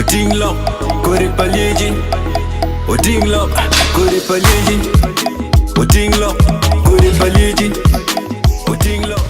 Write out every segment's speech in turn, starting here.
Oting lok kodi pa lyeci Oting lok kodi pa lyeci Oting lok kodi pa lyeci Oting lok.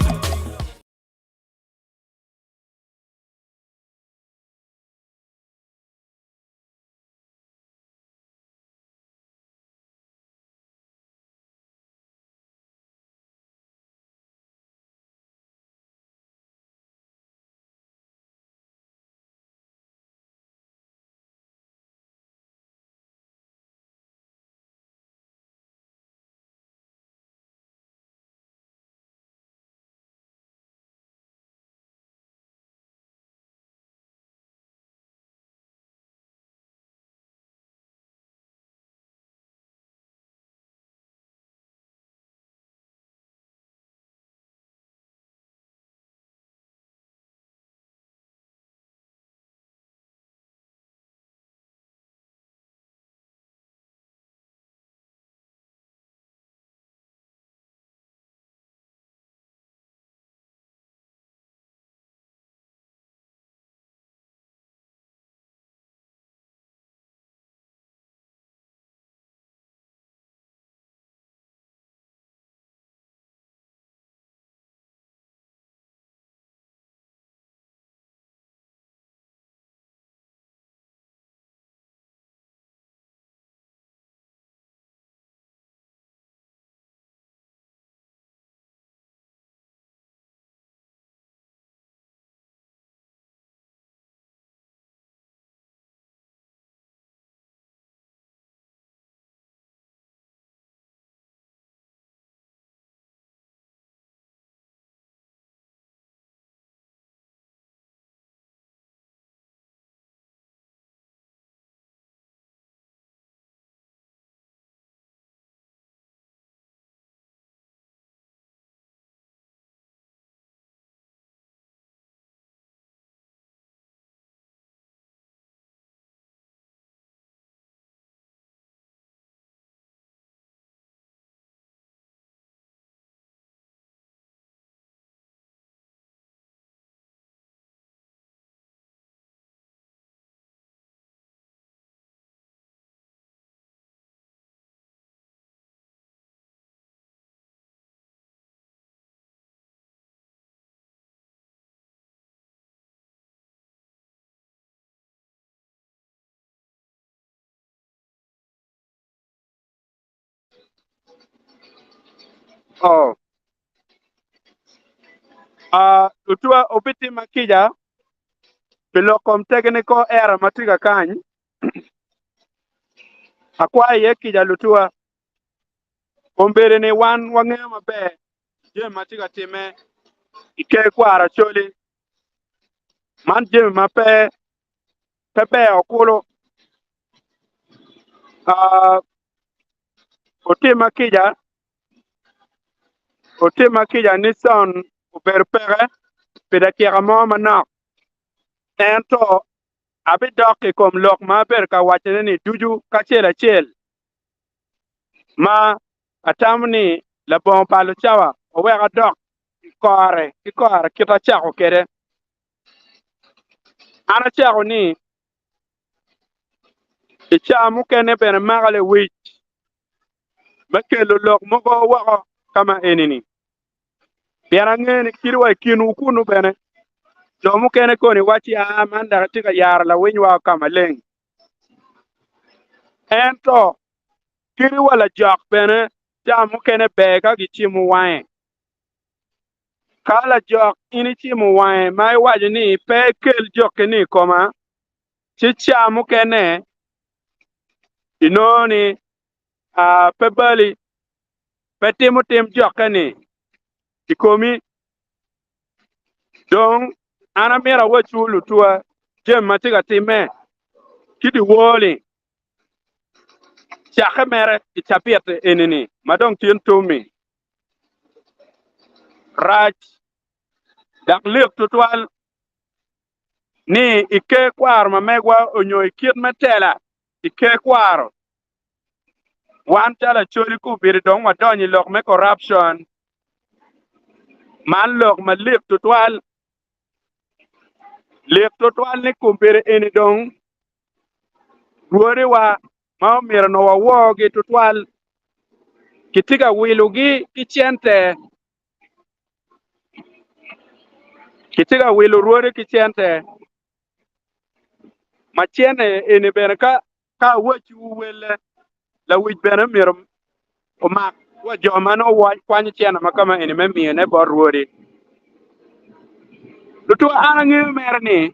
Oh. Uh, lutua obitima kica pi lok kom technical error ma tye ka kany. Akwayo iye kica lutua. Kombeddi ni wan wangeyo maber jami ma tye ka timme i ker kwaro Acholi. Man jami ma pe pe ber kulu. Uh, otima kica, otima kica ni sound obedo peke pi dakika mo manok. Ento abidok i kom lok ma abedo ka wacone-ni ducu kacel acel ma atamo ni labongo balo cawa owek adok i kore ki kore kit acako kwede. An acako ni i cawa mukene bene maka lewic me kelo lok mogo woko ka ma eni-ni, pien angeyo ni kadi wa i kinwu kunnu bene jo mukene koni wacci, 'Aa, man dok itye ka yaro lawiny woko ka maleng. Ento kadi wa lajok bene ca mukene ber ka gicimo wange. Ka lajok in icimo wange ma iwaco ni pe ikel jokki-ni i koma, ci ca mukene inongo ni pe bali, pe timo tim jokke-ni i komi. Dong an amito awacwu lutuwa jami ma tye ka timme ki dyewor-ni, cakke mere i cabit eni-ni ma dong tin tum-mi. Rac dok lik tutwal ni i ker kwaro ma megwa onyo i kit me tela i ker kwaro, wan calo Acholi kubidi dong wadonyo i lok me corruption. Man lok malik tutwal. Lik tutwal ni kombeddi eni dong. Rwodiwa ma omyero onongo waworgi tutwal kitye ka wilogi ki cente. Kitye ka wilo rwodi ki cente. Ma cente eni bene ka ka awacciwu welle, lawic bene myero omak wa jo ma nongo kwanyo cente ma kama eni me miyone bot rwodi. Tutwa an angeyo mere ni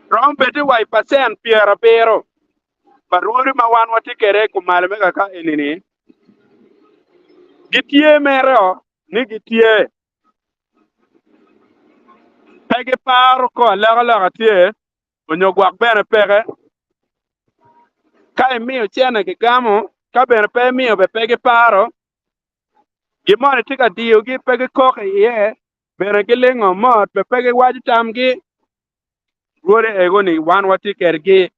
romo bed wa i pacent 70 pa rwodi ma wan watye kwede i kumalo me kaka eni-ni gitye mere ni gitye pe giparo ko alokaloka tye onyo gwok bene peke. Ka imiyo cene gigamo, ka bene pe imiyo bene pe giparo. Gin moni tye ka diyogi pe gikok iye, bene gilingo mot bene pe giwaco tamgi. Rwode ego-ni wan watye kwedgi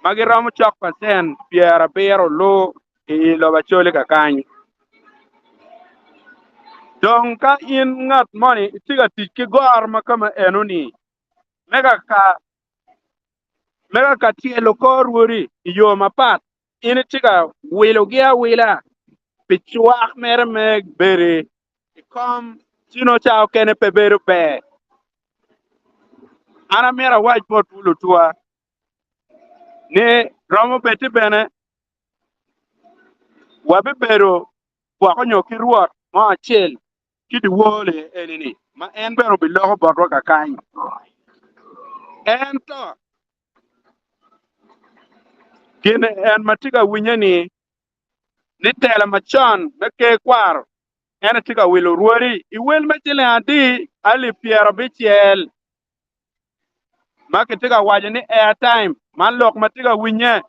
ma giromo cok pacen 70 lu i i lobo Acholi kakany. Dong ka in ngat moni itye ka tic ki goro ma kama eno-ni, me ka me ka tyelo kor rwodi i yo mapat, in itye ka wilogi awila pi cwak mere me bedo i kom ci nongo ca okene pe bedo ber. An amyero awac botwu lutwa ni romo bed-di bene wabibedo gwoko nyo ki Rwot mo acel ki dyewor-li eni-ni, ma en bene obiloko botwa kakany. Ento gin en ma tye ka winye-ni, ni tela macon me ker kwaro, en aye tye ka wilo rwodi i wel me ciling adi? Alip 60, ma kitye ka waco ni airtime, man lok ma tye ka winye.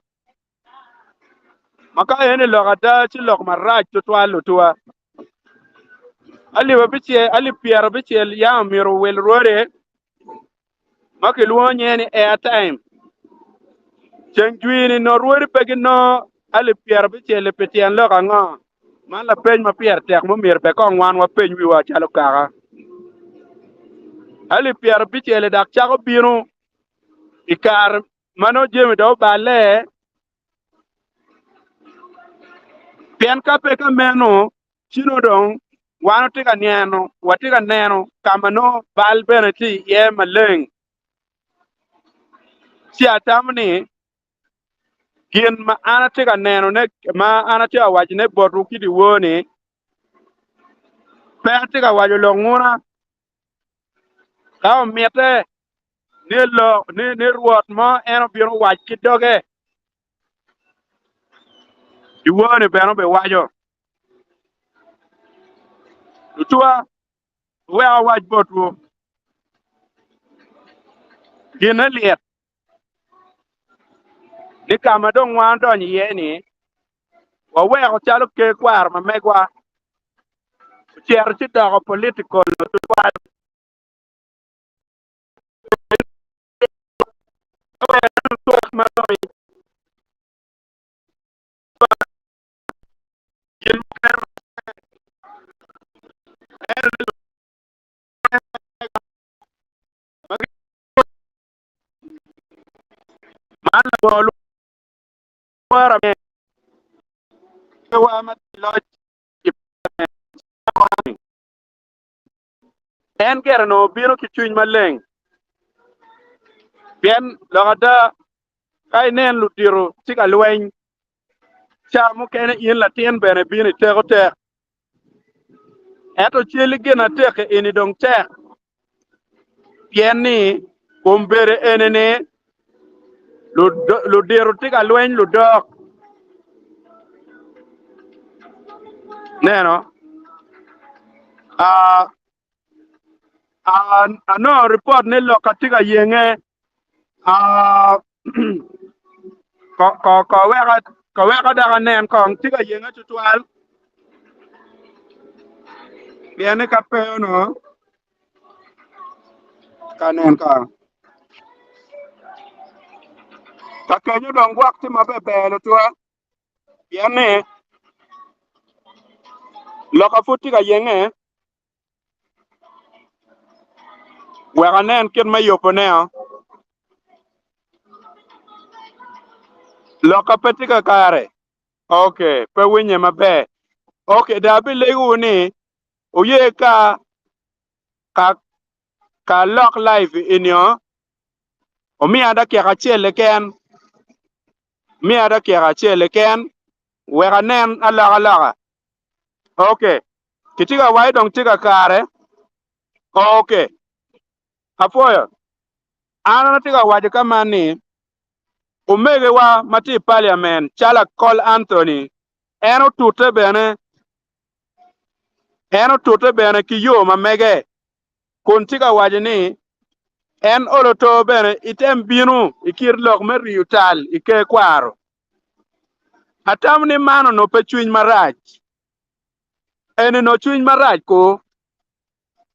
Ma ka eni lok ada ci lok marac tutwal lutuwa. Alip 60 yam omyero owil rwode ma kilwongo nyinge ni airtime. Ceng jwi-ni nongo rwodi pe ginongo alip 60-li pi tyen lok ango? Man lapeny ma pire tek ma omyero bene kong wan wapeny wiwa calo kaka. Alip 60-li dok cako bino i kare ma nongo jami dong oballe, pien ka pe ka meno, ci nongo dong wan watye ka neno, watye ka neno ka ma nongo bal bene tye iye maleng. Ci atamo ni gin ma an atye ka nenone, ma an atye ka wacone botwu ki dyewor-ni, pe atye ka waco lok nguna. Ka omitte ni lok ni, ni Rwot mo en obino owac ki doge, dyewor-ni bene obiwaco. Lutuwa, wuwek awac botwu, ginne lyet ni ka ma dong wan odonyo iye-ni, waweko calo ker kwaro ma megwa ocito ci doko political tutwal. Man labongo lworo me wa ma loc En gire onongo obino ki cwiny maleng, pien lok ada, ka inen ludito tye ka lweny, ca mukene in latin bene ibino iteko tek. Ento cel gin atek-ki eni dong tek, pien ni kombeddi eni-ni ludito tye ka lweny ludok. Neno, anongo ripot ni lok atye ka yenge ko wek dok anen kong tye ka yenge tutwal pien ni ka pe onongo ka nen kong ka kenyo dong gwok tye ma ber tutwal pien ni loka pud tye ka yenge Wek anen kit me yubone. Lokka pe tye kakare? Ok, pe winye maber. Ok, dong abilegowu ni wuye ka ka ka alok live enio, wumiya dakika acel keken, miya dakika acel keken wek anen alokaloka. Ok, kitye ka waco dong tye kakare. Ok, apwoyo. An atye ka waco ka man ni omegiwa ma tye i paliamen calo Akol Anthony en otute bene en otute bene ki yo ma mege kun tye ka waco ni en olo to bene item bino i kit lok me riyo tal i ker kwaro. Atamo ni man onongo pe cwiny marac. Eni onongo cwiny marac ku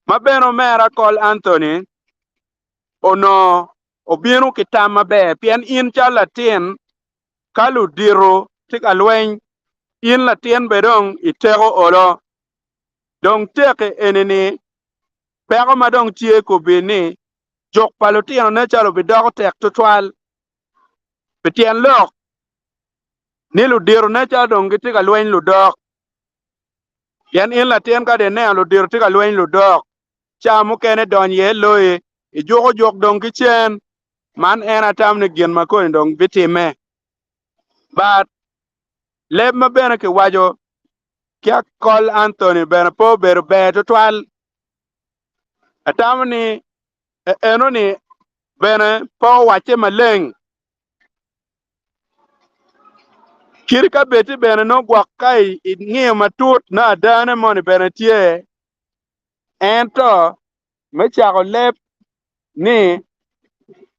ma bene omera Akol Anthony onongo obino ki tam maber pien in calo latin ka ludito tye ka lweny in latin bene dong iteko olo dong teki eni ni peko ma dong tye kobi ni juk pa lutino ne calo obidoko tek tutwal pi tyen lok ni ludito ne calo dong gitye ka lweny ludok pien in latin ka dong ineno ludito tye ka lweny ludok ca mukene dony iye loyi, ijuko juk dong ki cen. Man en atam ni gin ma koni dong bitimme. But leb ma bene kiwaco ki Akol Anthony bene pe obedo ber tutwal. Atamo ni eno-ni bene pe owacce maleng. Kit ka bed-di bene nongo gwok ka ingiyo matut nongo adane moni bene tye. Ento me cako leb ni,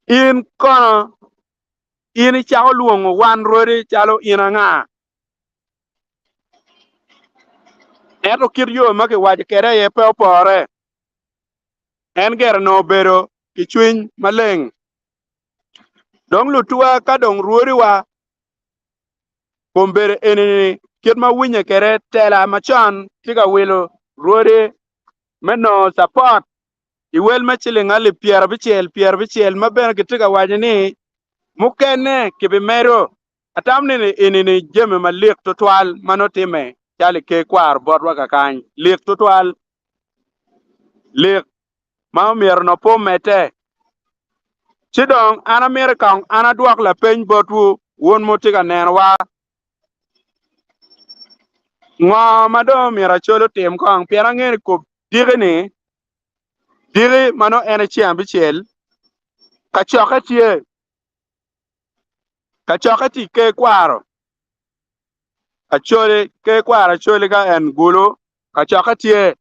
In kono in icako lwongo wan rwodi calo in anga? Ento kit yo ma kiwaco kwede aye pe opore. En gire onongo obedo ki cwiny maleng. Dong lutuwa ka dong rwodiwa Kombedo eni-ni kit ma winye kwede tela macon tye ka wilo rwodi me nongo capot i wel me ciling alip pyerabicel pyerabicel ma bene kitye ka waco ni mukene kibimedo. Atamo ni eni-ni jami malik tutwal ma nongo timme calo i ker kwaro botwa kakany lik tutwal lik. ma omyero onongo pe omedde. Ci dong an amito kong an adwok lapeny botwu wun ma wutye ka nenowa. Ngo ma dong omyero Acholi otim kong? Pien angeyo ni kop diki-ni, diki ma nongo en aye ceng abicel, kacokke tye, kacokke tye i ker kwaro Acholi, ker kwaro Acholi ka en Gulu, kacokke tye.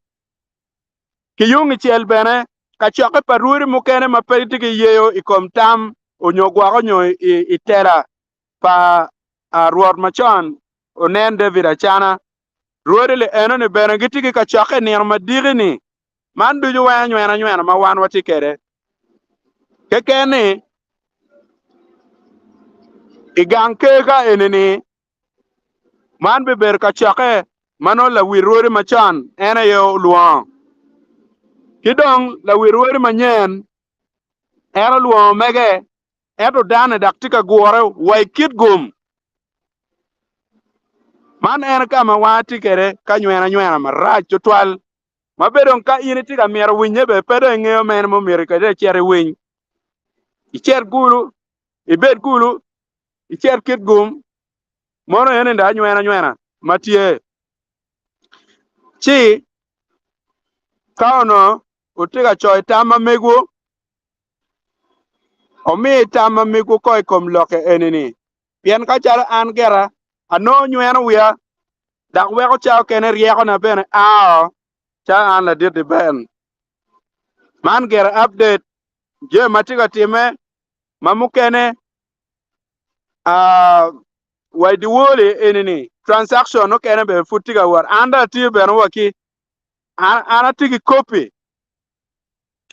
Ki yung icel bene, kacokke pa rwodi mukene ma pe gitye ki yeyo i kom tam onyo gwoko nyo i tela pa Rwot macon onen David Acana, rwodi li eno-ni bene gitye ki kacokke i nino madiki-ni. Man ducu weng anywena nywena ma wan watye kwede. Keken ni, i gang ker ka eni-ni, Man bibedo kacokke ma nongo lawi rwodi macon en aye olwongo, ki dong lawi rwodi manyen en olwongo mege, ento dane dok tye ka gure wa i kit gum. Man en ka ma wan atye kwede ka nywena nywena marac tutwal, ma bene dong ka in itye ka mito winye bene pe dong ingeyo mene ma omyero kwede icit iwiny. Icit kulu, ibed kulu, icit kit gum, mono eni dong anywena nywena ma tye. Ci ka onongo wutye ka coyo tam ma megwu, wumi tam ma megwu ko i kom lokke eni-ni, pien ka calo an gira anongo nyweno wiya, dok weko ca okene ryekona bene ao calo an ladit-ti Ben. Man gire update jami ma tye ka timme ma mukene wa i dyewor-ri eni-ni transaction mukene bene pud tye ka wot an dong atye bene wa ki an atye ki kopi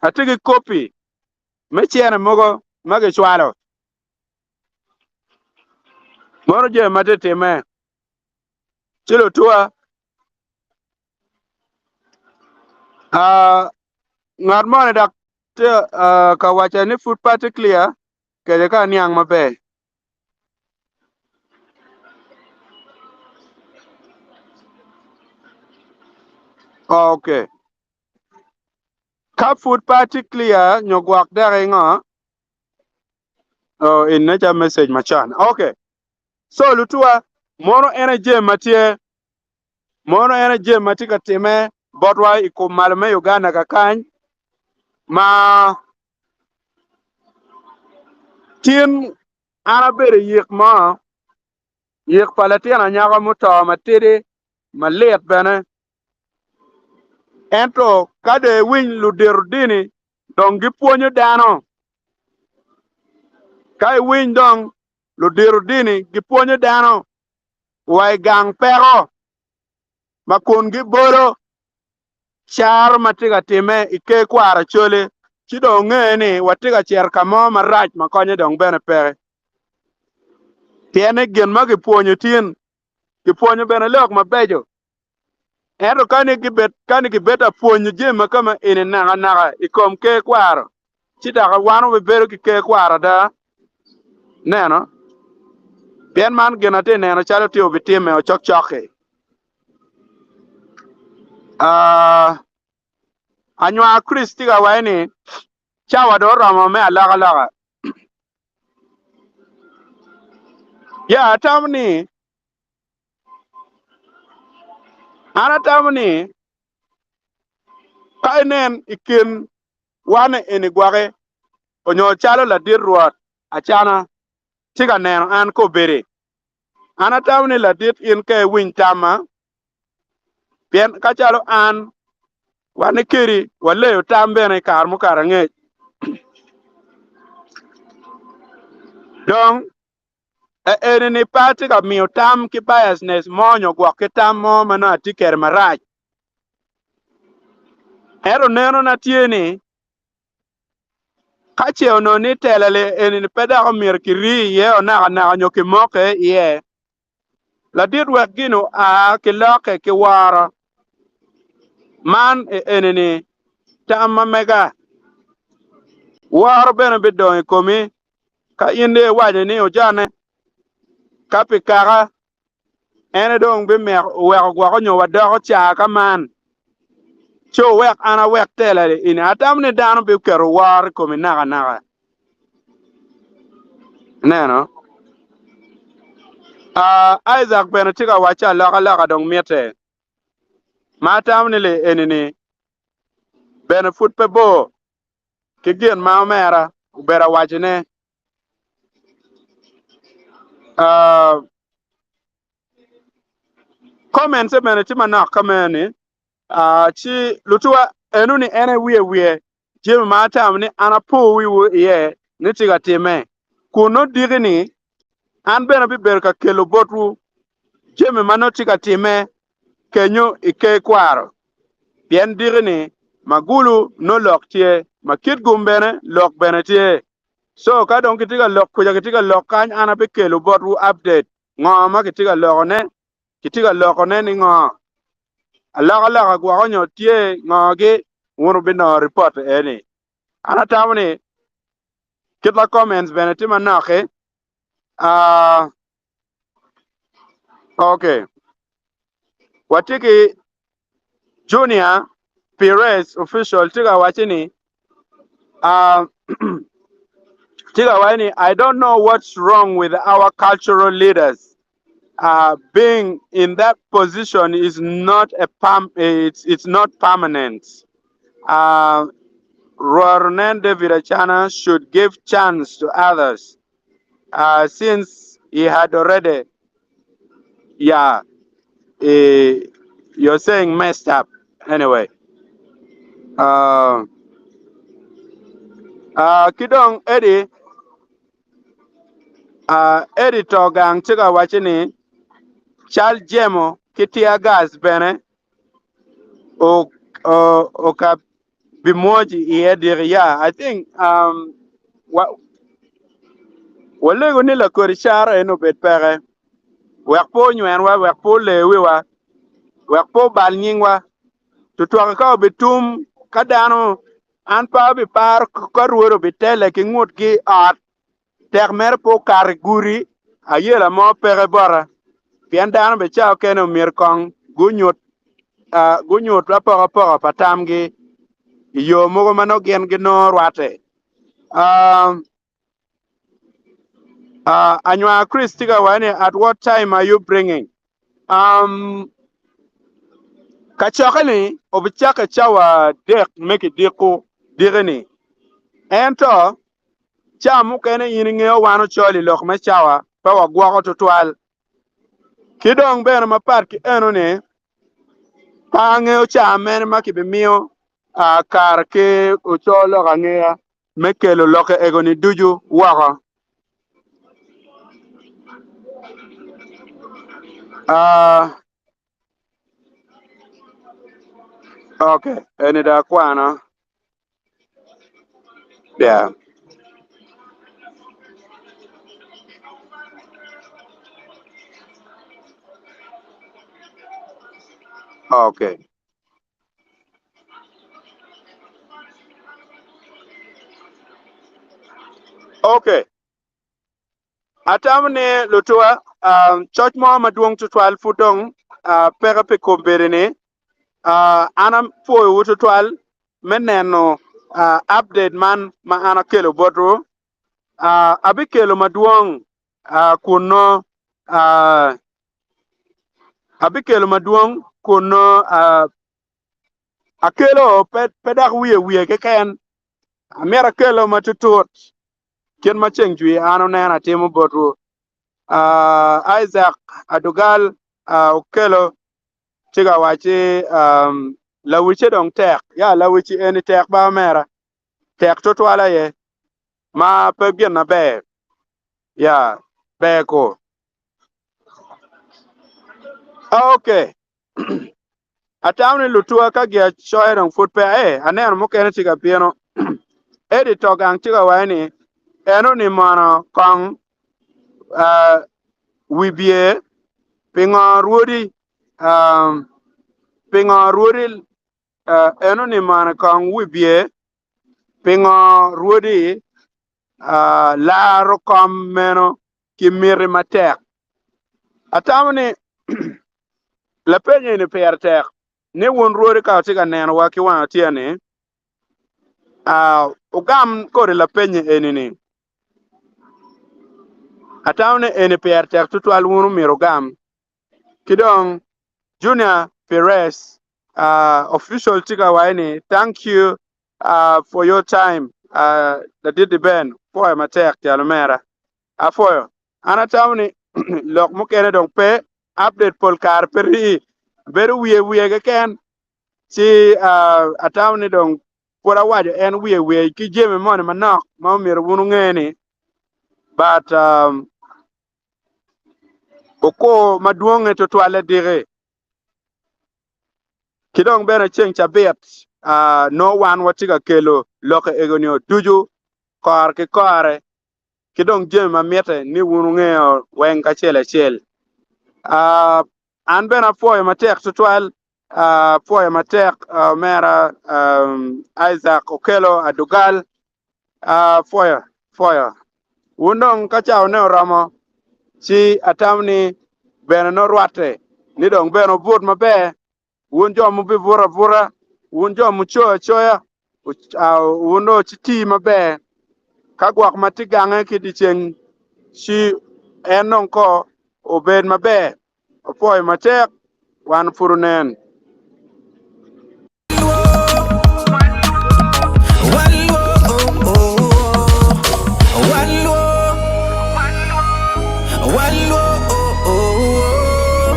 atye ki kopi me cene mogo ma kicwalo mono jami ma tye timme ci lutuwa ngat moni dok tye ka wacca ni pud pe atye clear kede ka aniang maber. Okay. Ka pud pe atye clear nyo gwok dek ingo? Oh, in nature message macon. Okay. So lutuwa, mono en aye jami ma tye, mono en aye jami ma tye ka timme botwa i kom malo me Uganda kakany ma tin an abedo i yik mo, yik pa latin anyaka muto matidi malit bene. Ento ka dong iwiny ludito dini dong gipwonyo dano, ka iwiny dong ludito dini gipwonyo dano wa i gang peko ma kun gibolo caro ma tye ka timme i ker kwaro Acholi, ci dong onge ni watye ka cito ka mo marac ma konye dong bene peke. Pien ni gin ma gipwonyo tin, gipwonyo bene lok mabeco. Ento ka ni gibed, ka ni gibed ta pwonyo jami ma kama eni nakanaka i kom ker kwaro, ci dok wan wabibedo ki ker kwaro ada. Neno? Pien man gin atye neno calo tye obitimme o cokcok-ki. Uh, anywar Chris tye ka waco ni cawa dong oromo me alokaloka. Ya, atamo ni An atamo ni ka inen i kin wan eni gwaki onyo calo ladit Rwot Acana tye ka neno an kobedi, an atamo ni ladit in ka iwiny tamma, pien ka calo an wan kedi waleyo tam bene i kare mukato angec. Dong Eni-ni pe atye ka miyo tam ki biasness mo nyo gwok ki tam mo ma nongo atye kwede marac. Ento nenona tye ni, ka ce onongo ni tela eni-ni pe dok omyero kirii iye o nakanaka nyo kimoke iye, ladit wek gin oa ki lokke ki woro. Man eni-ni tam ma mega. Woro bene bidong i komi Ka in dong iwaco ni ojane, ka pi kaka, en aye dong bimeko oweko gwoko nyo wadoko ca ka man, ci wuwek an awek tela eni. Atamo ni dano biketo woro i komi nakanaka. Ineno? Uh, Isaac bene tye ka wacci alokaloka dong mitte. Ma atamo ni li eni-ni bene pud pe bor. ki gin ma omera obedo awacone. Uh, comments bene tye manok ka meno ni uh, ci lutuwa eno ni en aye wiye wiye jami ma atamo ni an apo wiwu iye ni tye ka timme kun nongo diki ni an bene abibedo ka kelo botwu jami ma nongo tye ka timme kenyo i ker kwaro, pien diki-ni magulu nongo lok tye, ma kit gum bene lok bene tye. So ka dong kitye ka lok kuca kitye ka lok kany an abikelo botwu update ngo ma kitye ka lokone, kitye ka lokone ni ngo, alokaloka gwoko nyo tye ngo-gi, wun wubinongo ripot eni. An atamo ni kit ma comments bene tye manok-ki, ah, Okay. Watye ki Junior Perez official tye ka wacce ni uh, tye ka wacce ni I don't know what's wrong with our cultural leaders. Uh, being in that position is not a perm it's, it's not permanent. Uh, Rwot David Acana should give chance to others. uh, since he had already, yeah, eh, you're saying messed up. Anyway, uh, uh, ki dong Eddie, uh, Eddie to gang tye ka wacce ni cal jemo ki tear gas bene o, o, o ka bimwoc iye diki ya I think um, wa, walego ni lakodi caro en obed peke wek pe onywenwa wek pe ole wiwa wek pe obal nyingwa tutwaki ka obitum ka dano an pe abiparo ka rwod obitele ki ngutgi i ot Tek mere pe okato i gudi, ayela mo peke bota, pien dano bene cawa okene omyero kong gunyut gunyut apokapoka pa tamgi i yo mogo ma nongo gin ginongo rwatte. Anywar Chris tye ka waco ni at what time are you bringing? Um, kacokke-ni obicakke cawa dek me kidiko diki-ni. Ento, ca mukene in ingeyo wan ocol i lok me cawa pe wagwoko tutwal. Ki dong bene mapat ki eno-ni, pe angeyo ca mene ma kibimiyo kare ki ocol lok angeya me kelo lokke ego-ni ducu woko. Uh, okay, eni dong akwano. Yeah. Okay. Ok, atamo ni lutuwa, uh, coc mo madwong tutwal pud dong uh, peke pi kombeddi-ni. Uh, an apwoyowu tutwal me neno uh, update man ma an akelo botwu. Uh, abikelo madwong uh, kun nongo uh, abikelo madwong kun nongo uh, akelo pe, pe dok wiye wiye keken, amito akelo matutut kit ma ceng jwi an oneno atimo botwu. Uh, Isaac Adugal uh, okelo ci ka wacci um, lawicce dong tek. Ya lawicci eni tek ba omera, tek tutwal aye ma pe gin maber. Ya ber ko. Okay. Atamo ni lutuwa ka giacoya dong pud pe aye aneno mukene tye ka bino. Eddie Togang tye ka waco ni eno ni mono kong uh, wi bye pingo rwodi um, pingo rwodi uh, eno ni mono kong wi bye pingo rwodi uh, laro kom meno ki miti matek. Atamo ni lapeny eni pire tek ni wun rwodi ka wutye ka nenowa ki wang atye-ni, wugam kodi lapeny eni-ni. Atamo ni eni pire tek tutwal wun omyero wugam. Ki dong Junior Perez official tye ka waco ni thank you for your time ladit Ben, pwoyo matek jal omera. Apwoyo. An atamo ni lok mukene dong pe, update pol kare pe rii, bedo wiye wiye keken. Ci uh, atamo ni dong pud awaco en wiye wiye ki jami moni manok ma omyero wun wunge ni but um, okur madwonge tutwalle diki ki dong bene ceng cabit uh, nongo wan watye ka kelo lokke ego-ni ducu kore ki kore ki dong jami ma mitte ni wun wungeyo weng kacel acel. Uh, an bene apwoyo matek tutwal, uh, apwoyo matek uh, omera um, Isaac Okello Adugal, uh, apwoyo, apwoyo. Wun dong ka cawane oromo, ci atamo ni bene norwatte ni dong bene wubut maber Wun jo mubibuto abuta, wun jo mucoyo acoya, wun dong wuciti maber. Ka gwok ma tye gange ki dyeceng, ci en dong ko obed maber. Opwoyo matek, wan pud onen.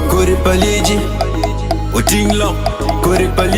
Kodi pa lyeci oting lok kodi pa lyeci.